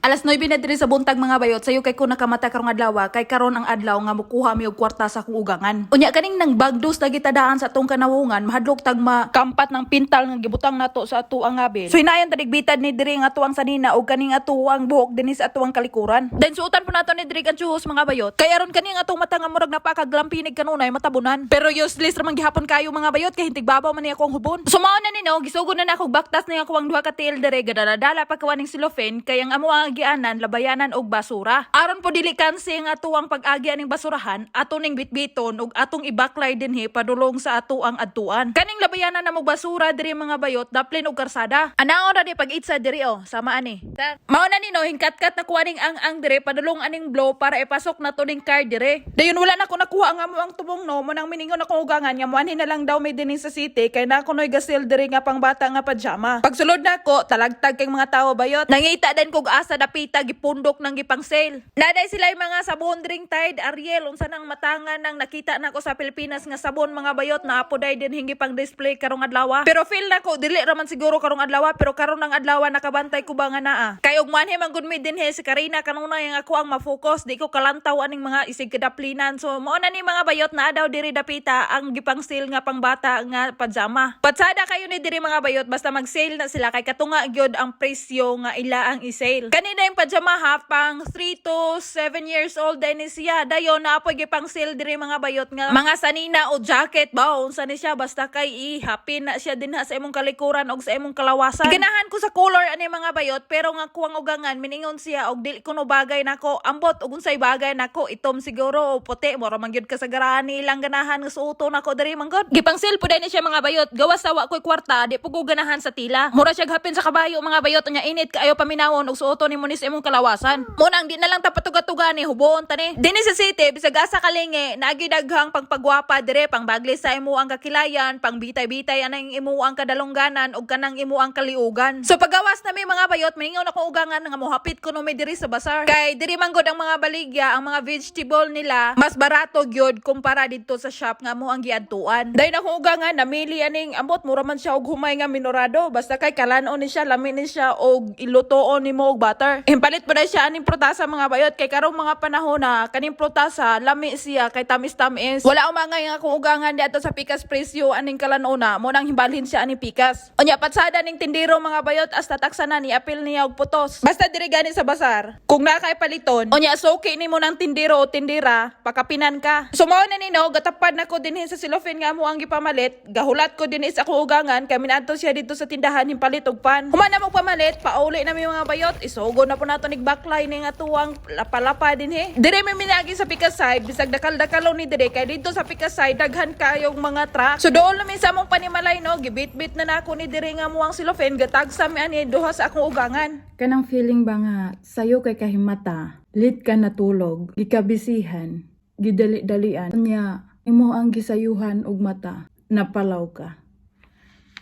Alas 9 na diri sa buntag, mga bayot, sayo kay ko nakamata karong adlaw, kay karon ang adlaw nga mukuha mi og kwarta sa akong ugangan. Unya kaning nang bagdos lagi tadaan sa atong kanawungan, mahadlok tag makampat ng pintal nga gibutang nato sa ato ang ngabil. So hinayon tadigbitan ni diri nga atuang sanina og kaning atuang buhok dinhi sa atuang kalikuran. Then suotan po nato ni diri ang tsuhos, mga bayot. Kay aron kaning atong mata nga murag napakaglampinig kanunay matabunan. Pero useless ra man gihapon kayo, mga bayot, kay hintig babaw man ni akong hubon. So mao na ni no, gisugod na nako baktas ni ako ang duha ka tiil dire, gadala-dala pa kawaning cellophane kay ang amo ang agianan labayanan og basura. Aron po dili kansi ang atuang pag-agi aning basurahan, ato ning bitbiton ug atong ibaklay dinhi padulong sa ato ang adtuan. Kaning labayanan na mo basura diri, mga bayot, daplin og karsada. Anaon ra di pag-itsa diri oh, sama ani. Mao na ni no, hingkat-kat na kuha ning ang dire padulong aning blow para ipasok na to ning car dire. Dayon wala na ko nakuha ang amo ang tubong no, mo nang miningon ako ugangan nga muanhin na lang daw may dinhi sa city kay na kunoy ga-sale diri nga pangbata nga pajama. Pagsulod nako, talagtag kay mga tawo, bayot. Nangita din kog asa dapita gipundok nang gipang sale. Naday sila yung mga sabon dring Tide, Ariel, unsa nang matangan nang nakita nako sa Pilipinas nga sabon, mga bayot, na apo day din hingi pang display karong adlaw. Pero feel nako dili ra man siguro karong adlaw, pero karon ang adlaw nakabantay ko ba nga naa. Kay og manhi man gud mi dinhi si Karina kanunay ang ako ang ma-focus, di ko kalantaw aning mga isig kadaplinan. So mao na ni, mga bayot, na daw diri dapita ang gipang sale nga pangbata nga pajama. Patsada kayo ni diri, mga bayot, basta mag-sale na sila kay katunga gyud ang presyo nga ila ang i-sale. Kanina yung pajama ha, pang 3 to 7 years old din ni siya. Dayon na apoy gipang sale diri, mga bayot, nga mga sanina o jacket ba unsa ni siya, basta kay i-happy na siya dinha sa imong kalikuran og sa imong kalawasan. Ganahan ko sa color ani, mga bayot, pero nga kuwang ugangan miningon siya og dili kuno bagay nako. Ambot og unsay bagay nako, itom siguro o puti, mura man gyud kasagaran ilang ganahan nga suoto nako diri man gud. Gipang sale po ni siya, mga bayot. Gawas sa wa koy kwarta, di po ko ganahan sa tila. Mura siya hapin sa kabayo, mga bayot, unya init kaayo paminawon og suoto nimo ni sa imong kalawasan. Mo nang di na lang ta patuga-tuga ni huboon ta ni. Dinhi sa city, bisag asa kalingi, naagi daghang pangpagwapa dire, pangbagli sa imo ang kakilayan, pangbitay-bitay anang imo ang kadalungganan ug kanang imo ang kaliugan. So pagawas na mi, mga bayot, mingon ako ugangan nga mohapit kuno mi diri sa basar. Kay diri man gud ang mga baligya, ang mga vegetable nila mas barato gyud kumpara didto sa shop nga mo ang giadtuan. Dayon ako ugangan namili aning ambot, mura man siya og humay nga minorado, basta kay kalanon ni siya, lami ni siya og ilutoon nimo og butter. Impalit pa na siya aning protasa, mga bayot, kay karong mga panahon na kaning protasa lami siya kay tamis-tamis. Wala umangay nga akong ugangan diadto sa pikas presyo aning kalanona, mo nang himbalhin siya aning pikas. Unya patsada ning tindero, mga bayot, hasta taksa na ni apil niya og putos. Basta diri gani sa basar, kung naa kay paliton, unya suki nimo ng tindero o tindera, pakapinan ka. So mao na nino, gatapad na ko dinhi sa cellophane nga mo ang gipamalit, gahulat ko dinhi sa akong ugangan kay minaadto siya dito sa tindahan himpalit og pan. Human na mo pamalit, pauli na mi, mga bayot, isugo na po nato nig baklay ning atuang lapa-lapa dinhi. Dire mi minagi sa pikas side, bisag dakal-dakalo ni dire kay dito sa pikas side daghan kayong mga truck. So dool na mi sa among panimalay no, gibit-bit na nako ni dire nga mo ang cellophane, gatagsa mi ani duha sa akong ugangan. Kanang feeling ba nga sayo kay kahimata, lit ka natulog, gikabisihan, gidali-dalian, unya imo ang gisayuhan og mata, napalaw ka.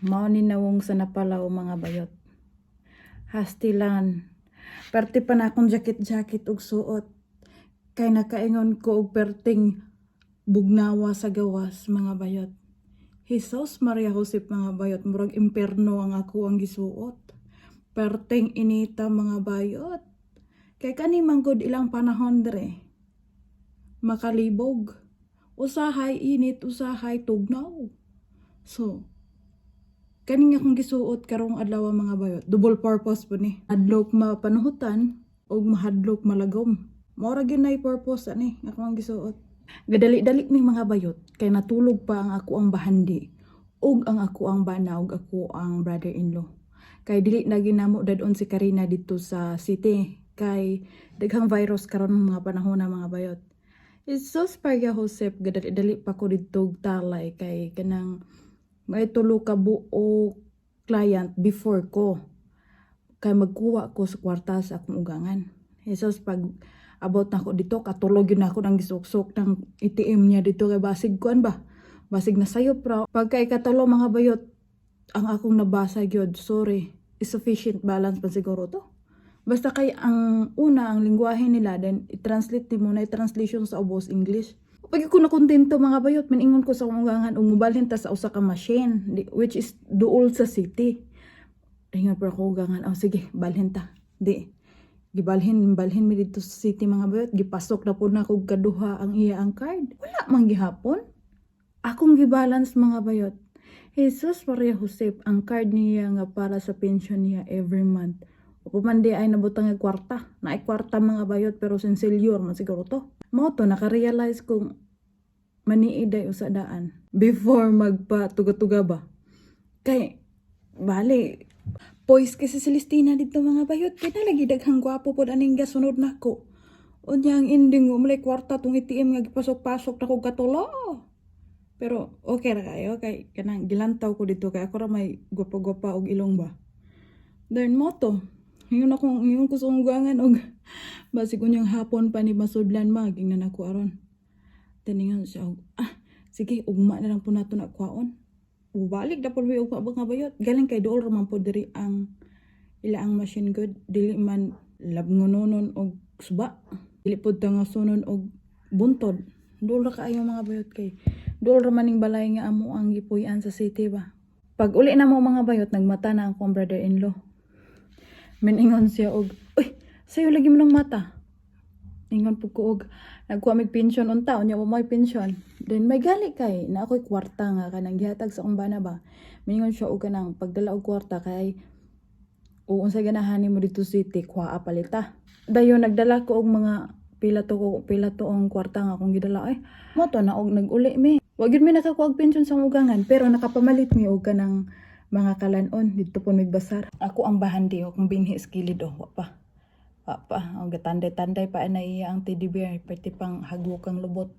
Mao ni nawong sa napalaw, mga bayot. Hastilan. Perti pa na akong jacket-jacket og suot. Kay nakaingon ko og perting bugnawa sa gawas, mga bayot. Jesus Maria Josep, mga bayot, murag imperno ang ako ang gisuot. Perting inita, mga bayot. Kay kani man gud ilang panahon dire. Makalibog. Usahay init, usahay tugnaw. So, kaning akong gisuot karong adlaw, mga bayot, double purpose po ni. Hadlok mapanuhutan ug mahadlok malagom. Mao ra gyud nay purpose ani nga akong gisuot. Gadali-dali mi, mga bayot, kay natulog pa ang ako ang bahandi ug ang ako ang bana ug ako ang brother-in-law. Kay dili na ginamo dadon si Karina dito sa city kay daghang virus karon mga panahon na, mga bayot. Jesus Maria Josep, gadali-dali pa ko didto og talay kay kanang may tulo ka buok client before ko kay magkuha ko sa kwarta sa akong ugangan. Jesus, pag abot na ako dito, katulog yun ako ng gisuksok ng ATM niya dito kay basig kuan ba? Basig na sayop ra. Pagka ikatulo, mga bayot, ang akong nabasa gyud, sorry, insufficient balance pa siguro to. Basta kay ang una, ang lingwahe nila, then i-translate nimo na translation sa ubos English. Pag ko na kontento, mga bayot, miningon ko sa akong ugangan ug mobalhin ta sa usa ka machine which is duol sa city. Ingon pero ako ugangan, "Oh sige, balhin ta." Di. Gibalhin balhin mi didto sa city, mga bayot. Gipasok na pud nako kaduha ang iya ang card. Wala man gihapon. Akong gibalance, mga bayot. Jesus Maria Josep, ang card niya nga para sa pension niya every month. Wa pa man diay nabutang ang kwarta. Naay kwarta, mga bayot, pero sinsilyor man siguro to. Mao to naka-realize kong maniid ay usa daan before magpa tuga-tuga ba. Kay bali poise kasi si Celestina dito, mga bayot, kay na lagi daghang gwapo pod aning gasunod nako. Unya ang ending wa malay kwarta tong ATM nga gipasok-pasok nako katulo. Pero okay ra kayo kay kanang gilantaw ko dito kay ako ra may gwapa-gwapa og ilong ba. Then mao to. Ingon ako, ingon ko sa ugangan og basig unyang hapon pa ni masudlan ma, gingnan ako aron. Taningon siya og, "Ah, sige, ugma na lang po nato na kwaon." Ubalik na po mi ugma, mga bayot. Galing kay dool ra man po diri ang ila ang machine good. Dili man labngononon og suba. Dili pod ta nga sunon og buntod. Dool ra kaayo, mga bayot, kay dool ra maning balay nga amo ang gipuy-an sa city ba. Pag uli na mo, mga bayot, nagmata na ang akong brother-in-law. Miningon siya og, "Uy, sayo lagi mo ng mata." Ingon pud ko og, "Nagkuha mig pension unta, unya wa mo'y pension." Then may gali kay na ako'y kwarta nga kanang gihatag sa akong bana ba. Mingon siya og kanang pagdala og kwarta kay o unsay ganahan nimo dito city, kuhaa palita. Dayon nagdala ko og mga pila to ko pila to ang kwarta nga akong gidala ay. Mao to na og nag-uli mi. Wa gyud mi nakakuha og pension sa ugangan, pero nakapamalit mi og kanang mga kalanon didto po migbasar. Ako ang bahandi o kung binhi sa kilid oh, wa pa. Wa pa. Ang gatanday-tanday pa na iya ang teddy bear, pwede pang hagwok ang lubot.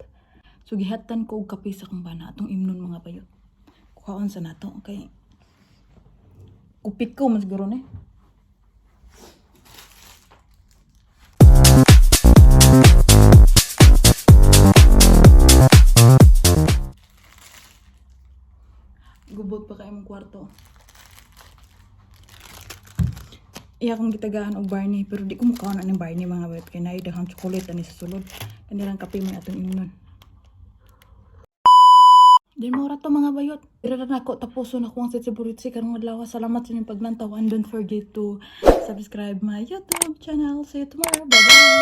So gihatan ko og kape sa akong bana atong imnon, mga bayot. Kuhaon sa nato kay kupit ko man siguro ni. Gubot pa kay imong kwarto. Iya akong gitagaan og Barney, pero di ko mukaon ani Barney, mga bayot, kay naay daghang chocolate ani sa sulod. Kani lang kape man atong imnon. Then mao ra to, mga bayot. Dira na nako tapuson ako ang Setsuburitsi karong adlaw. Salamat sa inyong paglantaw and don't forget to subscribe my YouTube channel. See you tomorrow. Bye bye.